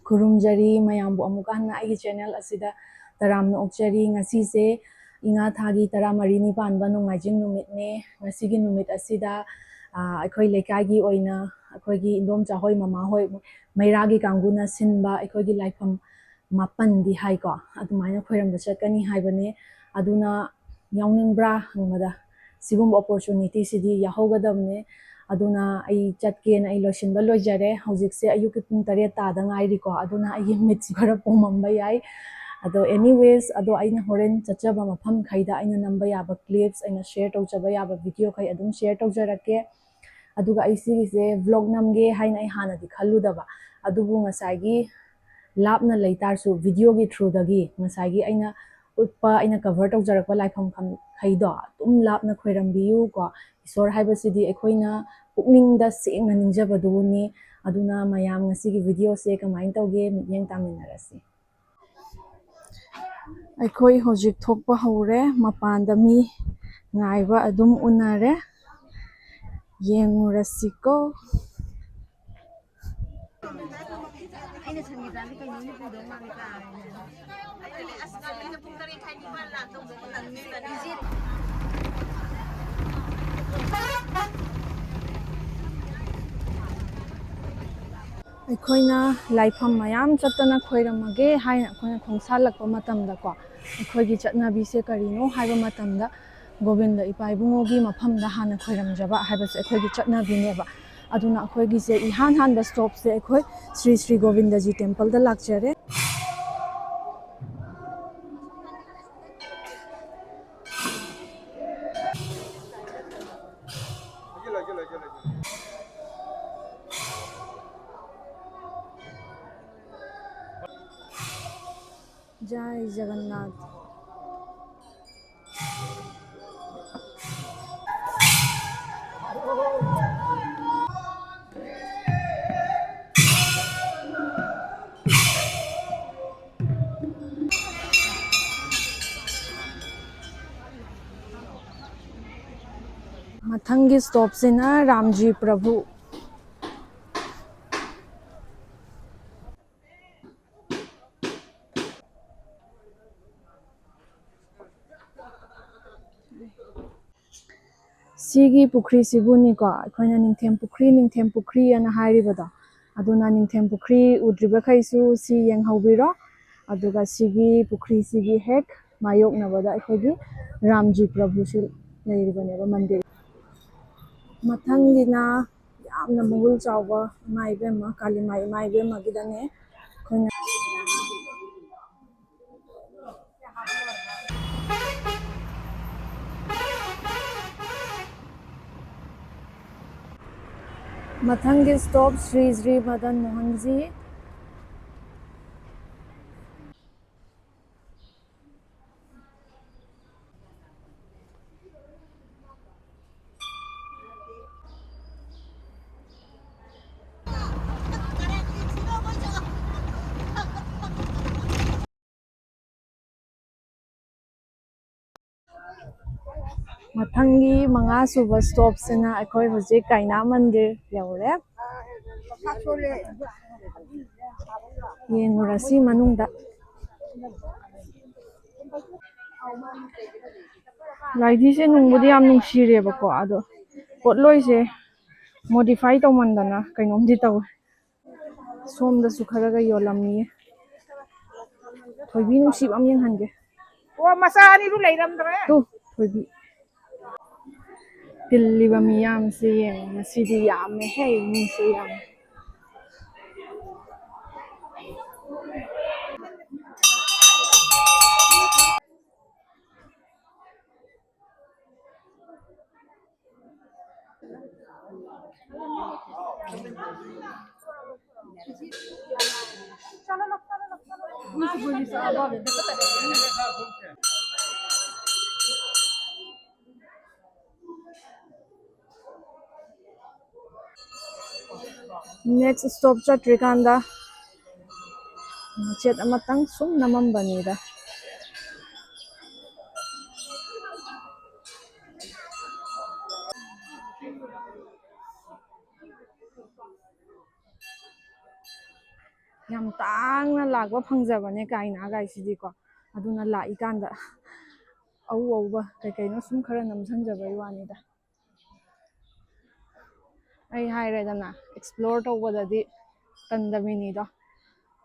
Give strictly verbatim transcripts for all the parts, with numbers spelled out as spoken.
ꯈꯨꯔꯨꯝꯖꯔꯤ ꯃꯌꯥꯝꯕꯨ ꯑꯃꯨꯛꯀ ꯍꯟꯅ ꯑꯩꯒꯤ channel ꯑꯁꯤꯗ ꯇꯔꯥꯝꯅ ꯑꯣꯛꯆꯔꯤ꯫ ꯉꯁꯤꯁꯦ ꯏꯉꯥ ꯊꯥꯒꯤ ꯇꯔꯥꯃꯔꯤꯅꯤ ꯄꯥꯟꯕ ꯅꯣꯡꯃꯥꯏꯖꯤꯡ ꯅꯨꯃꯤꯠꯅꯦ꯫ ꯉꯁꯤꯒꯤ ꯅꯨꯃꯤꯠ ꯑꯁꯤꯗ, ꯑ, ꯑꯩꯈꯣꯏ ꯂꯩꯀꯥꯏꯒꯤ ꯑꯣꯏꯅ ꯑꯩꯈꯣꯏꯒꯤ ꯏꯟꯗꯣꯝꯆꯥ ꯍꯣꯏ, ꯃꯃꯥ ꯍꯣꯏ, ꯃꯩꯔꯥꯒꯤ ꯀꯥꯡꯕꯨꯅ ꯁꯤꯟꯕ ꯑꯩꯈꯣꯏꯒꯤ ꯂꯥꯏꯐꯝ ꯃꯥꯄꯟꯗꯤ ꯍꯥꯏꯀꯣ, ꯑꯗꯨꯃꯥꯏꯅ ꯈꯣꯏꯔꯝꯕ ꯆꯠꯀꯅꯤ ꯍꯥꯏꯕꯅꯦ꯫ ꯑꯗꯨꯅ ꯌꯥꯎꯅꯤꯡꯕ꯭ꯔꯥ ꯍꯪꯕꯗ, ꯁꯤꯒꯨꯝꯕ opportunity ꯁꯤꯗꯤ ꯌꯥꯎꯍꯧꯒꯗꯕꯅꯦ꯫ ꯑꯗꯨꯅ ꯑꯩ ꯆꯠꯀꯦꯅ ꯑꯩ ꯂꯣꯏꯁꯤꯟꯕ ꯂꯣꯏꯖꯔꯦ꯫ ꯍꯧꯖꯤꯛꯁꯦ ꯑꯌꯨꯛꯀꯤ ꯄꯨꯡ ꯇꯔꯦꯠ ꯇꯥꯗ ꯉꯥꯏꯔꯤꯀꯣ, ꯑꯗꯨꯅ ꯑꯩꯒꯤ ꯃꯤꯠꯁꯨ ꯈꯔ ꯄꯣꯝꯃꯝꯕ ꯌꯥꯏ꯫ ꯑꯗꯣ anyways, ꯑꯗꯣ ꯑꯩꯅ ꯍꯣꯔꯦꯟ ꯆꯠꯆꯕ ꯃꯐꯝꯈꯩꯗ ꯑꯩꯅ ꯅꯝꯕ ꯌꯥꯕ clips, ꯑꯩꯅ share ꯇꯧꯖꯕ ꯌꯥꯕ video ꯈꯩ ꯑꯗꯨꯝ share ꯇꯧꯖꯔꯛꯀꯦ꯫ ꯑꯗꯨꯒ ꯑꯩ ꯁꯤꯒꯤꯁꯦ vlog ꯅꯝꯒꯦ ꯍꯥꯏꯅ ꯑꯩ ꯍꯥꯟꯅꯗꯤ ꯈꯜꯂꯨꯗꯕ, ꯑꯗꯨꯕꯨ ꯉꯁꯥꯏꯒꯤ ꯂꯥꯞꯅ ꯂꯩ ꯇꯥꯔꯁꯨ video ꯒꯤ through ꯗꯒꯤ ꯉꯁꯥꯏꯒꯤ ꯑꯩꯅ ꯎꯠꯄ, ꯑꯩꯅ cover ꯇꯧꯖꯔꯛꯄ ꯂꯥꯏꯐꯝ ꯈꯝ-, ꯈꯩꯗꯣ ꯑꯗꯨꯝ ꯂꯥꯞꯅ ꯈꯣꯏꯔꯝꯕꯤꯌꯨ ꯀꯣ꯫ ꯏꯁꯣꯔ ꯍꯥꯏꯕꯁꯤꯗꯤ ꯑꯩꯈꯣꯏꯅ ꯄꯨꯛꯅꯤꯡꯗ ꯁꯦꯡꯅ ꯅꯤꯡꯖꯕꯗꯨꯅꯤ꯫ ꯑꯗꯨꯅ ꯃꯌꯥꯝ ꯉꯁꯤꯒꯤ video ꯁꯦ ꯀꯃꯥꯏꯅ ꯇꯧꯒꯦ, ꯃꯤꯠꯌꯦꯡ ꯇꯥꯃꯤꯟꯅꯔꯁꯤ꯫ ꯑꯩꯈꯣꯏ ꯍꯧꯖꯤꯛ ꯊꯣꯛꯄ ꯍꯧꯔꯦ꯫ ꯃꯄꯥꯟꯗ ꯃꯤ ꯉꯥꯏꯕ ꯑꯗꯨꯝ ꯎꯅꯔꯦ꯫ ꯌꯦꯡꯉꯨꯔꯁꯤꯀꯣ꯫ ꯑꯩꯈꯣꯏꯅ ꯂꯥꯏꯐꯝ ꯃꯌꯥꯝ ꯆꯠꯇꯅ ꯈꯣꯏꯔꯝꯃꯒꯦ ꯍꯥꯏꯅ ꯑꯩꯈꯣꯏꯅ ꯈꯣꯡꯁꯥꯜꯂꯛꯄ ꯃꯇꯝꯗꯀꯣ, ꯑꯩꯈꯣꯏꯒꯤ ꯆꯠꯅꯕꯤꯁꯦ ꯀꯔꯤꯅꯣ ꯍꯥꯏꯕ ꯃꯇꯝꯗ, ꯒꯣꯕꯤꯟꯗ ꯏꯄꯥ ꯏꯕꯨꯡꯉꯣꯒꯤ ꯃꯐꯝꯗ ꯍꯥꯟꯅ ꯈꯣꯏꯔꯝꯖꯕ ꯍꯥꯏꯕꯁꯦ ꯑꯩꯈꯣꯏꯒꯤ ꯆꯠꯅꯕꯤꯅꯦꯕ꯫ ꯑꯗꯨꯅ ꯑꯩꯈꯣꯏꯒꯤꯁꯦ ꯏꯍꯥꯟ ꯍꯥꯟꯕ stop ꯁꯦ ꯑꯩꯈꯣꯏ ꯁ꯭ꯔꯤ ꯁ꯭ꯔꯤ ꯒꯣꯕꯤꯟꯗꯖꯤ temple ꯗ ꯂꯥꯛꯆꯔꯦ꯫ जय जगन्नाथ। ꯃꯊꯪꯒꯤ stop ꯁꯤꯅ ꯔꯥꯝꯖꯤ ꯄ꯭ꯔꯚꯨ꯫ ꯁꯤꯒꯤ ꯄꯨꯈ꯭ꯔꯤꯁꯤꯕꯨꯅꯤꯀꯣ, ꯑꯩꯈꯣꯏꯅ ꯅꯤꯡꯊꯦꯝ ꯄꯨꯈ꯭ꯔꯤ, ꯅꯤꯡꯊꯦꯝ ꯄꯨꯈ꯭ꯔꯤ ꯑꯅ ꯍꯥꯏꯔꯤꯕꯗꯣ꯫ ꯑꯗꯨꯅ ꯅꯤꯡꯊꯦꯝ ꯄꯨꯈ꯭ꯔꯤ ꯎꯗ꯭ꯔꯤꯕꯈꯩꯁꯨ ꯁꯤ ꯌꯦꯡꯍꯧꯕꯤꯔꯣ꯫ ꯑꯗꯨꯒ ꯁꯤꯒꯤ ꯄꯨꯈ꯭ꯔꯤꯁꯤꯒꯤ ꯍꯦꯛ ꯃꯥꯌꯣꯛꯅꯕꯗ ꯑꯩꯈꯣꯏꯒꯤ ꯔꯥꯝꯖꯤ ꯄ꯭ꯔꯚꯨꯁꯨ ꯂꯩꯔꯤꯕꯅꯦꯕ, ꯃꯟꯗꯤꯔ꯫ ꯃꯊꯪꯒꯤꯅ ꯌꯥꯝꯅ ꯃꯒꯨꯟ ꯆꯥꯎꯕ ꯏꯃꯥ ꯏꯕꯦꯝꯃ, ꯀꯥꯂꯤꯃꯥ ꯏꯃꯥ ꯏꯕꯦꯝꯃꯒꯤꯗꯅꯦ꯫ ꯑꯩꯈꯣꯏꯅ ꯃꯊꯪꯒꯤ stop ꯁ꯭ꯔꯤ ꯁ꯭ꯔꯤ ꯃꯗꯟ ꯃꯣꯍꯟꯖꯤ꯫ ꯃꯊꯪꯒꯤ ꯃꯉꯥ ꯁꯨꯕ stop ꯁꯤꯅ ꯑꯩꯈꯣꯏ ꯍꯧꯖꯤꯛ ꯀꯩꯅꯥ ꯃꯟꯗꯤꯔ ꯌꯧꯔꯦ꯫ ꯌꯦꯡꯉꯨꯔꯁꯤ ꯃꯅꯨꯡꯗ꯫ ꯂꯥꯏꯙꯤꯁꯦ ꯅꯨꯡꯕꯨꯗꯤ ꯌꯥꯝ ꯅꯨꯡꯁꯤꯔꯦꯕꯀꯣ, ꯑꯗꯣ ꯄꯣꯠꯂꯣꯏꯁꯦ modify ꯇꯧꯃꯟꯗꯅ ꯀꯩꯅꯣꯝꯗꯤ ꯇꯧꯋꯦ꯫ ꯁꯣꯝꯗꯁꯨ ꯈꯔꯒ ꯌꯣꯜꯂꯝꯃꯤꯌꯦ꯫ ꯊꯣꯏꯕꯤ ꯅꯨꯡꯁꯤꯕ ꯑꯃ ꯌꯦꯡꯍꯟꯒꯦ꯫ ꯑꯣ, ꯃꯆꯥ ꯑꯅꯤꯗꯨ ꯂꯩꯔꯝꯗ꯭ꯔꯦ꯫ ꯇꯨ, ꯊꯣꯏꯕꯤ꯫ ꯇꯤꯜꯂꯤꯕ ꯃꯤꯌꯥꯝꯁꯦ ꯌꯦꯡꯉꯣ, ꯉꯁꯤꯗꯤ ꯌꯥꯝꯃꯦꯍꯦ, ꯃꯤꯁꯦ ꯌꯥꯝꯃꯦ꯫ Next stop ꯆꯠꯇ꯭ꯔꯤꯀꯥꯟꯗ ꯃꯆꯦꯠ ꯑꯃꯇꯪ ꯁꯨꯝ ꯅꯝꯃꯝꯕꯅꯤꯗ꯫ ꯌꯥꯝ ꯇꯥꯡꯅ ꯂꯥꯛꯄ ꯐꯪꯖꯕꯅꯦ ꯀꯥꯏꯅ ꯀꯥꯏꯁꯤꯗꯤꯀꯣ꯫ ꯑꯗꯨꯅ ꯂꯥꯛꯏꯀꯥꯟꯗ ꯑꯎ ꯑꯎꯕ ꯀꯩ ꯀꯩꯅꯣ ꯁꯨꯝ ꯈꯔ ꯅꯝꯁꯤꯟꯖꯕꯩ ꯋꯥꯅꯤꯗ꯫ ꯑꯩ ꯍꯥꯏꯔꯦꯗꯅ, ꯑꯦꯛꯁꯄ꯭ꯂꯣꯔ ꯇꯧꯕꯗꯗꯤ ꯇꯟꯗꯕꯤꯅꯤꯗꯣ꯫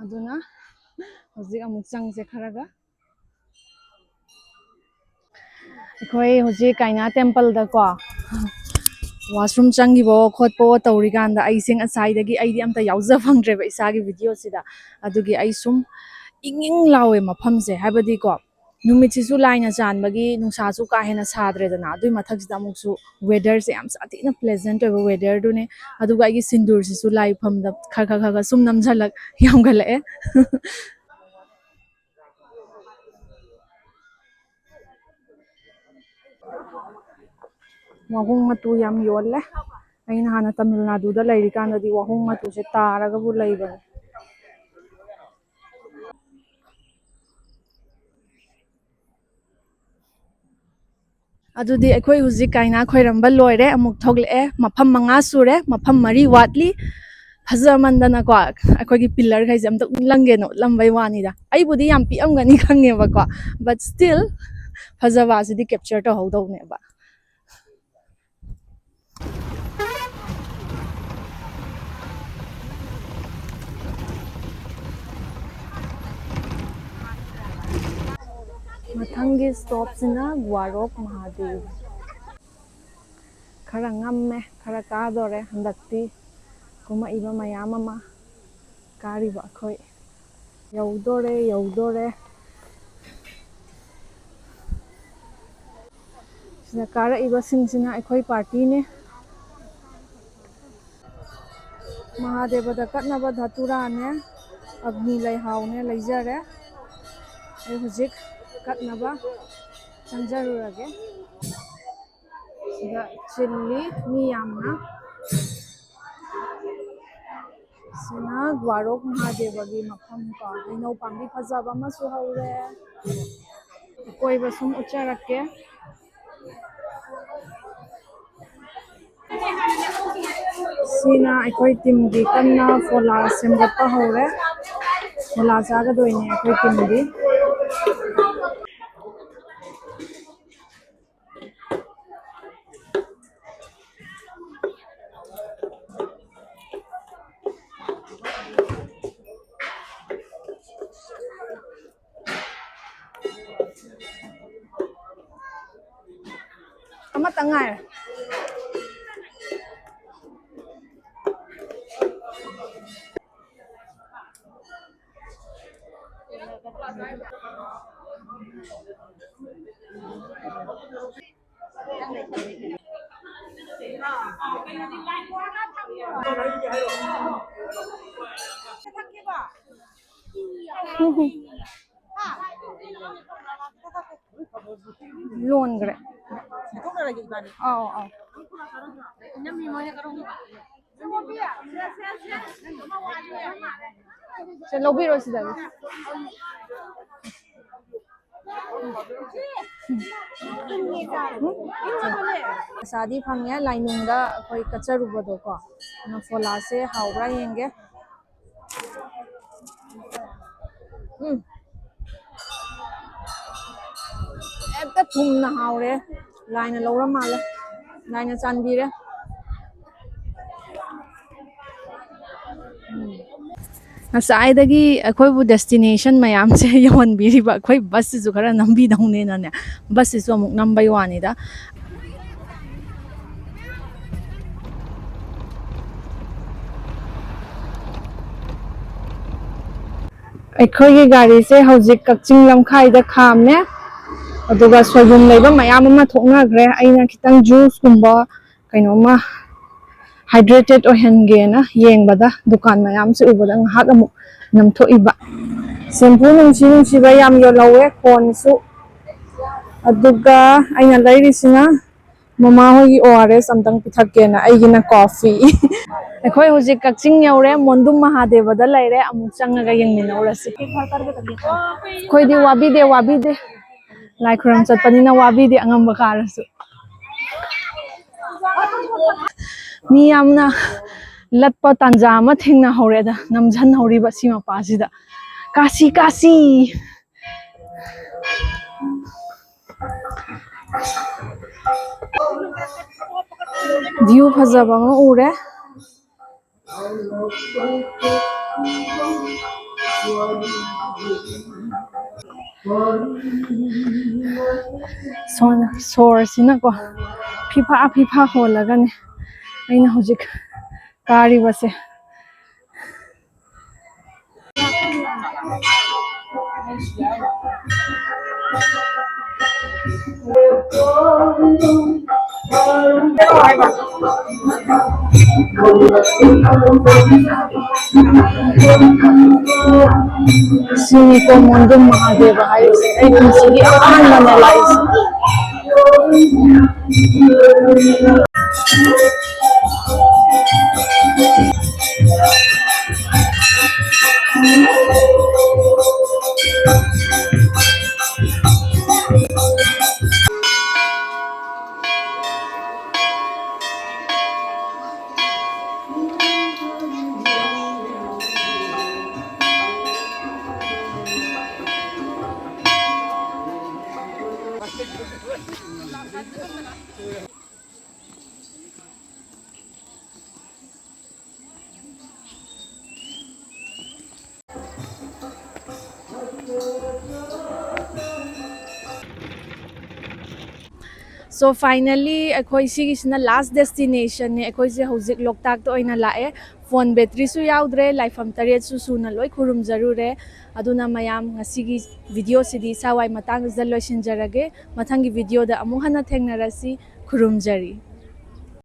ꯑꯗꯨꯅ ꯍꯧꯖꯤꯛ ꯑꯃꯨꯛ ꯆꯪꯁꯦ ꯈꯔꯒ꯫ ꯑꯩꯈꯣꯏ ꯍꯧꯖꯤꯛ ꯀꯥꯏꯅꯥ ꯇꯦꯝꯄꯜꯗꯀꯣ ꯋꯥꯁꯔꯨꯝ ꯆꯪꯈꯤꯕ ꯈꯣꯠꯄ ꯇꯧꯔꯤꯀꯥꯟꯗ, ꯑꯩꯁꯦ ꯉꯁꯥꯏꯗꯒꯤ ꯑꯩꯗꯤ ꯑꯝꯇ ꯌꯥꯎꯖ ꯐꯪꯗ꯭ꯔꯦꯕ ꯏꯁꯥꯒꯤ ꯚꯤꯗꯤꯑꯣꯁꯤꯗ꯫ ꯑꯗꯨꯒꯤ ꯑꯩ ꯁꯨꯝ ꯏꯪ ꯏꯪ ꯂꯥꯎꯋꯦ ꯃꯐꯝꯁꯦ, ꯍꯥꯏꯕꯗꯤꯀꯣ, ꯅꯨꯃꯤꯠꯁꯤꯁꯨ ꯂꯥꯏꯅ ꯆꯥꯟꯕꯒꯤ ꯅꯨꯡꯁꯥꯁꯨ ꯀꯥ ꯍꯦꯟꯅ ꯁꯥꯗ꯭ꯔꯦꯗꯅ, ꯑꯗꯨꯏ ꯃꯊꯛꯁꯤꯗ ꯑꯃꯨꯛꯁꯨ ꯋꯦꯗꯔꯁꯦ ꯌꯥꯝ ꯁꯥꯊꯤꯅ ꯄ꯭ꯂꯦꯖꯦꯟꯠ ꯑꯣꯏꯕ ꯋꯦꯗꯔꯗꯨꯅꯦ꯫ ꯑꯗꯨꯒ ꯑꯩꯒꯤ ꯁꯤꯟꯗꯨꯔꯁꯤꯁꯨ ꯂꯥꯏꯐꯝꯗ ꯈꯔ ꯈꯔ ꯈꯔ ꯈꯔ ꯁꯨꯝ ꯅꯝꯁꯤꯜꯂꯛ ꯌꯥꯝꯒꯠꯂꯛꯑꯦ꯫ ꯋꯥꯍꯣꯡ ꯃꯇꯨ ꯌꯥꯝ ꯌꯣꯜꯂꯦ꯫ ꯑꯩꯅ ꯍꯥꯟꯅ ꯇꯥꯃꯤꯜ ꯅꯥꯗꯨꯗ ꯂꯩꯔꯤꯀꯥꯟꯗꯗꯤ ꯋꯥꯍꯣꯡ ꯃꯇꯨꯁꯦ ꯇꯥꯔꯒꯕꯨ ꯂꯩꯕꯅꯦ꯫ ꯑꯗꯨꯗꯤ ꯑꯩꯈꯣꯏ ꯍꯧꯖꯤꯛ ꯀꯥꯏꯅꯥ ꯈꯣꯏꯔꯝꯕ ꯂꯣꯏꯔꯦ, ꯑꯃꯨꯛ ꯊꯣꯛꯂꯛꯑꯦ꯫ ꯃꯐꯝ ꯃꯉꯥ ꯁꯨꯔꯦ, ꯃꯐꯝ ꯃꯔꯤ ꯋꯥꯠꯂꯤ꯫ ꯐꯖꯃꯟꯗꯅꯀꯣ, ꯑꯩꯈꯣꯏꯒꯤ ꯄꯤꯂꯔꯈꯩꯁꯦ ꯑꯝꯇ ꯎꯠꯂꯝꯒꯦꯅ ꯎꯠꯂꯝꯕꯩ ꯋꯥꯅꯤꯗ꯫ ꯑꯩꯕꯨꯗꯤ ꯌꯥꯝ ꯄꯤꯛꯑꯝꯒꯅꯤ ꯈꯪꯉꯦꯕꯀꯣ, but still ꯐꯖꯕ ꯑꯁꯤꯗꯤ ꯀꯦꯞꯆꯔ ꯇꯧꯍꯧꯗꯧꯅꯦꯕ꯫ ꯃꯊꯪꯒꯤ ꯁ꯭ꯇꯣꯞꯁꯤꯅ ꯒ꯭ꯋꯥꯔꯣꯛ ꯃꯍꯥꯗꯦꯕ꯫ ꯈꯔ ꯉꯝꯃꯦ, ꯈꯔ ꯀꯥꯗꯣꯔꯦ꯫ ꯍꯟꯗꯛꯇꯤ ꯀꯨꯝꯃꯛꯏꯕ ꯃꯌꯥꯝ ꯑꯃ ꯀꯥꯔꯤꯕ ꯑꯩꯈꯣꯏ ꯌꯧꯗꯣꯔꯦ, ꯌꯧꯗꯣꯔꯦ꯫ ꯁꯤꯗ ꯀꯥꯔꯛꯏꯕꯁꯤꯡꯁꯤꯅ ꯑꯩꯈꯣꯏ ꯄꯥꯔꯇꯤꯅꯦ꯫ ꯃꯍꯥꯗꯦꯕꯗ ꯀꯠꯅꯕ ꯙꯇꯨꯔꯥꯅꯦ, ꯑꯒꯅꯤ ꯂꯩꯍꯥꯎꯅꯦ ꯂꯩꯖꯔꯦ꯫ ꯑꯩ ꯍꯧꯖꯤꯛ ꯀꯠꯅꯕ ꯆꯪꯖꯔꯨꯔꯒꯦ꯫ ꯁꯤꯗ ꯆꯤꯜꯂꯤ ꯃꯤ ꯌꯥꯝꯅ꯫ ꯁꯤꯅ ꯒ꯭ꯋꯥꯔꯣꯛ ꯃꯍꯥꯗꯦꯕꯒꯤ ꯃꯐꯝ ꯀꯣ꯫ ꯍꯩꯅꯧ ꯄꯥꯝꯕꯤ ꯐꯖꯕ ꯑꯃꯁꯨ ꯍꯧꯔꯦ꯫ ꯑꯀꯣꯏꯕ ꯁꯨꯝ ꯎꯠꯆꯔꯛꯀꯦ꯫ ꯁꯤꯅ ꯑꯩꯈꯣꯏ ꯇꯤꯝꯒꯤ ꯀꯟꯅ ꯐꯣꯂꯥ ꯁꯦꯝꯒꯠꯄ ꯍꯧꯔꯦ꯫ ꯐꯣꯂꯥ ꯆꯥꯒꯗꯣꯏꯅꯦ ꯑꯩꯈꯣꯏ ꯇꯤꯝꯗꯤ꯫ ꯑꯃꯇ ꯉꯥꯏꯔꯦ꯫ ꯂꯣꯟꯈ꯭ꯔꯦ꯫ ꯑꯧ, ꯑꯧ꯫ ꯁꯦ, ꯂꯧꯕꯤꯔꯣ ꯁꯤꯗꯒꯤ꯫ ꯄꯩꯁꯥꯗꯤ ꯐꯪꯉꯦ, ꯂꯥꯏꯅꯤꯡꯗ ꯑꯩꯈꯣꯏ ꯀꯠꯆꯔꯨꯕꯗꯣꯀꯣ꯫ ꯐꯣꯂꯥꯁꯦ ꯍꯥꯎꯕ꯭ꯔꯥ ꯌꯦꯡꯒꯦ꯫ ꯎꯝ꯫ ꯍꯦꯛꯇ ꯊꯨꯝꯅ ꯍꯥꯎꯔꯦ꯫ ꯂꯥꯏꯅ ꯂꯧꯔ ꯃꯥꯜꯂꯦ꯫ ꯂꯥꯏꯅ ꯆꯥꯟꯕꯤꯔꯦ꯫ ꯎꯝ꯫ ꯉꯁꯥꯏꯗꯒꯤ ꯑꯩꯈꯣꯏꯕꯨ destination ꯃꯌꯥꯝꯁꯦ ꯌꯧꯍꯟꯕꯤꯔꯤꯕ ꯑꯩꯈꯣꯏ busꯁꯤꯁꯨ ꯈꯔ ꯅꯝꯕꯤꯗꯧꯅꯦꯅꯅꯦ, busꯁꯤꯁꯨ ꯑꯃꯨꯛ ꯅꯝꯕꯩ ꯋꯥꯅꯤꯗ꯫ ꯑꯩꯈꯣꯏꯒꯤ ꯒꯥꯔꯤꯁꯦ ꯍꯧꯖꯤꯛ ꯀꯛꯆꯤꯡ ꯂꯝꯈꯥꯏꯗ ꯈꯥꯝꯃꯦ, ꯑꯗꯨꯒ ꯁꯣꯏꯕꯨꯝ ꯂꯩꯕ ꯃꯌꯥꯝ ꯑꯃ ꯊꯣꯛꯅꯈ꯭ꯔꯦ꯫ ꯑꯩꯅ ꯈꯤꯇꯪ juiceꯀꯨꯝꯕ ꯀꯩꯅꯣꯝꯃ hydrated ꯑꯣꯏꯍꯟꯒꯦꯅ ꯌꯦꯡꯕꯗ ꯗꯨꯀꯥꯟ ꯃꯌꯥꯝꯁꯦ ꯎꯕꯗ ꯉꯥꯏꯍꯥꯛ ꯑꯃꯨꯛ ꯅꯝꯊꯣꯛꯏꯕ꯫ Shampoo ꯅꯨꯡꯁꯤ ꯅꯨꯡꯁꯤꯕ ꯌꯥꯝ ꯌꯣꯜꯍꯧꯋꯦ, ꯀꯣꯟꯁꯨ꯫ ꯑꯗꯨꯒ ꯑꯩꯅ ꯂꯩꯔꯤꯁꯤꯅ ꯃꯃꯥ ꯍꯣꯏꯒꯤ O R S ꯑꯝꯇꯪ ꯄꯤꯊꯛꯀꯦꯅ, ꯑꯩꯒꯤꯅ coffee꯫ ꯑꯩꯈꯣꯏ ꯍꯧꯖꯤꯛ ꯀꯛꯆꯤꯡ ꯌꯧꯔꯦ, ꯃꯣꯟꯗꯨꯝ ꯃꯍꯥꯗꯦꯕꯗ ꯂꯩꯔꯦ, ꯑꯃꯨꯛ ꯆꯪꯉꯒ ꯌꯦꯡꯃꯤꯟꯅꯧꯔꯁꯤ꯫ ꯑꯩꯈꯣꯏꯗꯤ ꯋꯥꯕꯤꯗꯦ, ꯋꯥꯕꯤꯗꯦ, ꯂꯥꯏ ꯈꯨꯔꯨꯝ ꯆꯠꯄꯅꯤꯅ ꯋꯥꯕꯤꯗꯦ, ꯑꯉꯝꯕ ꯀꯥꯔꯁꯨ꯫ ꯃꯤ ꯌꯥꯝꯅ ꯂꯠꯄ ꯇꯥꯟꯖꯥ ꯑꯃ ꯊꯦꯡꯅꯍꯧꯔꯦꯗ, ꯅꯝꯖꯟꯍꯧꯔꯤꯕ ꯁꯤ ꯃꯄꯥꯁꯤꯗ꯫ ꯀꯥꯁꯤ, ꯀꯥꯁꯤ! View ꯐꯖꯕ ꯑꯃ ꯎꯔꯦ꯫ ꯁꯣꯔꯁꯤꯅꯀꯣ ꯐꯤꯐꯥ ꯐꯤꯐꯥ ꯍꯣꯜꯂꯒꯅꯦ ꯑꯩꯅ ꯍꯧꯖꯤꯛ ꯀꯥꯔꯤꯕꯁꯦ꯫ ꯁꯤꯅꯤꯀꯣ ꯃꯣꯟꯗꯨꯝ ꯃꯍꯥꯗꯦꯕ ꯍꯥꯏꯔꯤꯁꯦ꯫ ꯑꯩ ꯄꯨꯟꯁꯤꯒꯤ ꯑꯍꯥꯟꯕꯅꯦ ꯂꯥꯛꯏꯁꯦ꯫ So finally ꯑꯩꯈꯣꯏ ꯁꯤꯒꯤꯁꯤꯅ last destination ꯅꯦ꯫ ꯑꯩꯈꯣꯏꯁꯦ ꯍꯧꯖꯤꯛ ꯂꯣꯛꯇꯥꯛꯇ ꯑꯣꯏꯅ ꯂꯥꯛꯑꯦ꯫ ꯐꯣꯟ ꯕꯦꯇ꯭ꯔꯤꯁꯨ ꯌꯥꯎꯗ꯭ꯔꯦ꯫ ꯂꯥꯏꯐꯝ ꯇꯔꯦꯠꯁꯨ ꯁꯨꯅ ꯂꯣꯏ ꯈꯨꯔꯨꯝꯖꯔꯨꯔꯦ꯫ ꯑꯗꯨꯅ ꯃꯌꯥꯝ ꯉꯁꯤꯒꯤ video ꯁꯤꯗꯤ ꯁ꯭ꯋꯥꯏ ꯃꯇꯥꯡꯁꯤꯗ ꯂꯣꯏꯁꯤꯟꯖꯔꯒꯦ꯫ ꯃꯊꯪꯒꯤ video ꯗ ꯑꯃꯨꯛ ꯍꯟꯅ ꯊꯦꯡꯅꯔꯁꯤ꯫ ꯈꯨꯔꯨꯝꯖꯔꯤ꯫